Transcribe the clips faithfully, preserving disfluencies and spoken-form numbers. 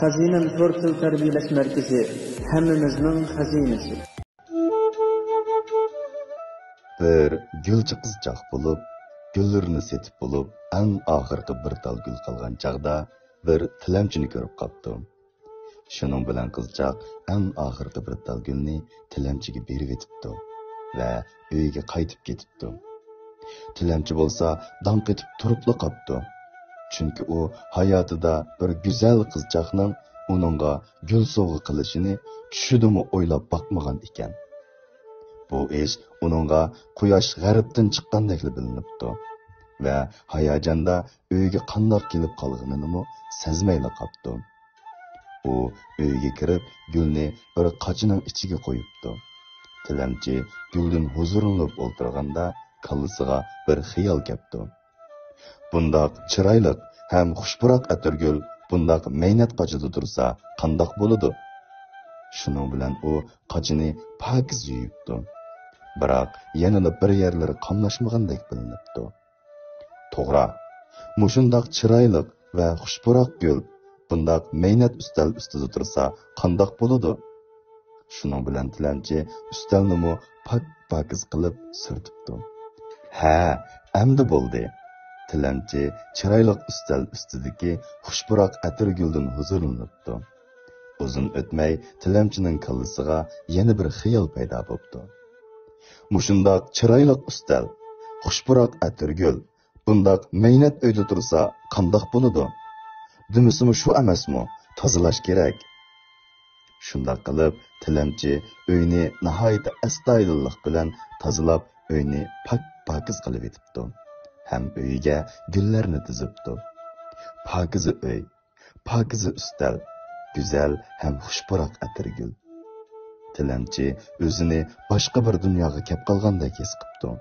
خەزىنەم تور تىل تەربىيەلەش مەركىزى، ھەممىمىزنىڭ خەزىنىسى. بىر گۈلچى قىزچاق بولۇپ، گۈللىرىنى سېتىپ بولۇپ، ئەڭ ئاخىرقى بىر تال گۈل قالغان چاغدا بىر تىلەمچىنى كۆرۈپ قاپتۇ. شۇنىڭ بىلەن قىزچاق ئەڭ ئاخىرقى بىر تال گۈلنى تىلەمچىگە بېرىۋېتىپتۇ ۋە ئۆيىگە قايتىپ كېتىپتۇ. تىلەمچى بولسا داڭ قېتىپ تۇرۇپلا قاپتۇ. چۈنكى ئۇ ھاياتىدا بىر گۈزەل قىزچاقنىڭ ئۇنىڭغا گۈل سوۋغا قىلىشىنى چۈشىدىمۇ ئويلاپ باقمىغان ئىكەن. بۇ ئىش ئۇنىڭغا قۇياش غەربتىن چىققاندەكلا بىلىنىپتۇ ۋە ھاياجاندا ئۆيگە قانداق كېلىپ قالغىنىنىمۇ سەزمەيلا قاپتۇ. ئۇ ئۆيگە كىرىپ، گۈلنى بىر قاچىنىڭ ئىچىگە قويۇپتۇ. تىلەمچى گۈلدىن ھۇزۇرلىنىپ ئولتۇرغاندا، كاللىسىغا بىر خىيال كەپتۇ. بۇنداق چىرايلىق ھەم خۇش پۇراق ئەتىرگۈل بۇنداق مەينەت قاچىدا تۇرسا قانداق بولىدۇ؟ شۇنىڭ بىلەن ئۇ قاچىنى پاكىز يۇيۇپتۇ. بىراق يەنىلا بىر يەرلىرى قاملاشمىغاندەك بىلىنىپتۇ. توغرا، مۇشۇنداق چىرايلىق ۋە خۇش پۇراق گۈل بۇنداق مەينەت ئۈستەل ئۈستىدە تۇرسا قانداق بولىدۇ؟ شۇنىڭ بىلەن تىلەمچى ئۈستەلنىمۇ پاك-پاكىز قىلىپ سۈرتۈپتۇ. ھە، ئەمدى بولدى. تىلەمچى چىرايلىق ئۈستەل ئۈستىدىكى خۇش پۇراق ئەتىرگۈلدىن ھۇزۇرلىنىپتۇ. ئۇزۇن ئۆتمەي تىلەمچىنىڭ كاللىسىغا يەنە بىر خىيال پەيدا بوپتۇ. مۇشۇنداق چىرايلىق ئۈستەل، خۇش پۇراق ئەتىرگۈل، بۇنداق مەينەت ئۆيدە تۇرسا قانداق بولىدۇ؟ دېمىسىمۇ شۇ ئەمەسمۇ؟ تازىلاش كېرەك. شۇنداق قىلىپ، تىلەمچى ئۆينى ناھايىتى ئەستايىدىللىق بىلەن تازىلاپ، ئۆينى پاك-پاكىز قىلىۋېتىپتۇ ھەم ئۆيىگە گۈللەرنى تىزىپتۇ. پاكىزە ئۆي، پاكىزە ئۈستەل، گۈزەل ھەم خۇش پۇراق ئەتىرگۈل. تىلەمچى ئۆزىنى باشقا بىر دۇنياغا كەپ قالغاندەك ھېس قىپتۇ.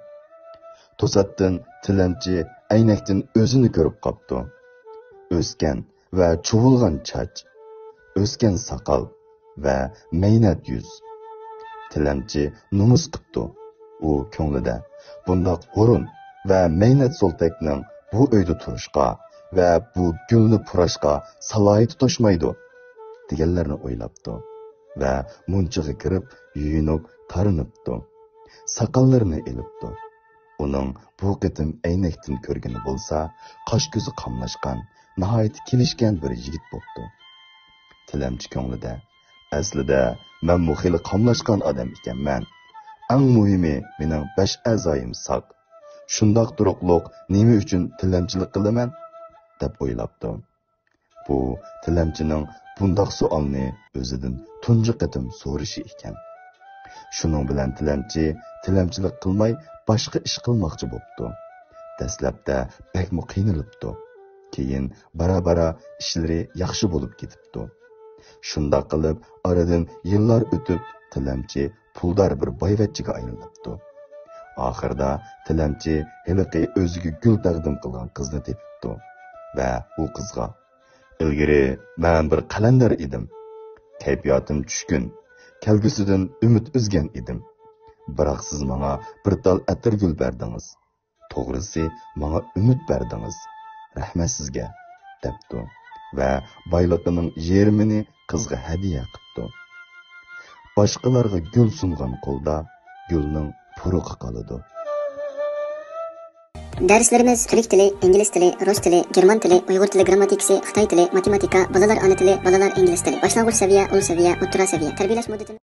توساتتىن تىلەمچى ئەينەكتىن ئۆزىنى كۆرۈپ قاپتۇ. ئۆسكەن ۋە چۇۋۇلغان چاچ، ئۆسكەن ساقال ۋە مەينەت يۈز. تىلەمچى نومۇس قىپتۇ. ئۇ كۆڭلىدە، بۇنداق ھۇرۇن ۋە مەينەت سولتەكنىڭ بۇ ئۆيدە تۇرۇشقا ۋە بۇ گۈلنى پۇراشقا سالاھىيىتى توشمايدۇ، دېگەنلەرنى ئويلاپتۇ ۋە مۇنچىغا كىرىپ يۇيۇنۇپ تارىنىپتۇ. ساقاللىرىنى ئېلىپتۇ. ئۇنىڭ بۇ قېتىم ئەينەكتىن كۆرگىنى بولسا، قاش-كۆزى قاملاشقان، ناھايىتى كېلىشكەن بىر يىگىت بوپتۇ. تىلەمچى كۆڭلىدە، ئەسلىدە مەنمۇ خېلى قاملاشقان ئادەم ئىكەنمەن. ئەڭ مۇھىمى مېنىڭ بەش ئەزايىم ساق. شۇنداق تۇرۇقلۇق نېمە ئۈچۈن تىلەمچىلىك قىلىمەن؟ دەپ ئويلاپتۇ. بۇ تىلەمچىنىڭ بۇنداق سوئالنى ئۆزىدىن تۇنجى قېتىم سورىشى ئىكەن. شۇنىڭ بىلەن تىلەمچى تىلەمچىلىك قىلماي باشقا ئىش قىلماقچى بوپتۇ. دەسلەپتە بەكمۇ قىينىلىپتۇ. كېيىن بارا-بارا ئىشلىرى ياخشى بولۇپ كېتىپتۇ. شۇنداق قىلىپ ئارىدىن يىللار ئۆتۈپ، تىلەمچى پۇلدار بىر بايۋەچچىگە ئايلىنىپتۇ. ئاخىرىدا تىلەمچى ھېلىقى ئۆزىگە گۈل تەقدىم قىلغان قىزنى تېپىپتۇ ۋە ئۇ قىزغا، ئىلگىرى مەن بىر قەلەندەر ئىدىم. كەيپىياتىم چۈشكۈن، كەلگۈسىدىن ئۈمىد ئۈزگەن ئىدىم. بىراق سىز ماڭا بىر تال ئەتىرگۈل بەردىڭىز. توغرىسى، ماڭا ئۈمىد بەردىڭىز. رەھمەت سىزگە، دەپتۇ ۋە بايلىقىنىڭ يېرىمىنى قىزغا ھەدىيە قىپتۇ. باشقىلارغا گۈل سۇنغان قولدا گۈلنىڭ پۇرىقى قالىدۇ. دەرسلىرىمىز تۈرك تىلى، ئىنگلىز تىلى، رۇس تىلى، گېرمان تىلى، ئۇيغۇر تىلى گىرامماتىكىسى، خىتاي تىلى، ماتېماتىكا، بالىلار ئانا تىلى، بالىلار ئىنگلىز تىلى، باشلانغۇچ سەۋىيە، ئۇل سەۋىيە، ئوتتۇرا سەۋىيە، تەربىيەلەش مۇددىتى.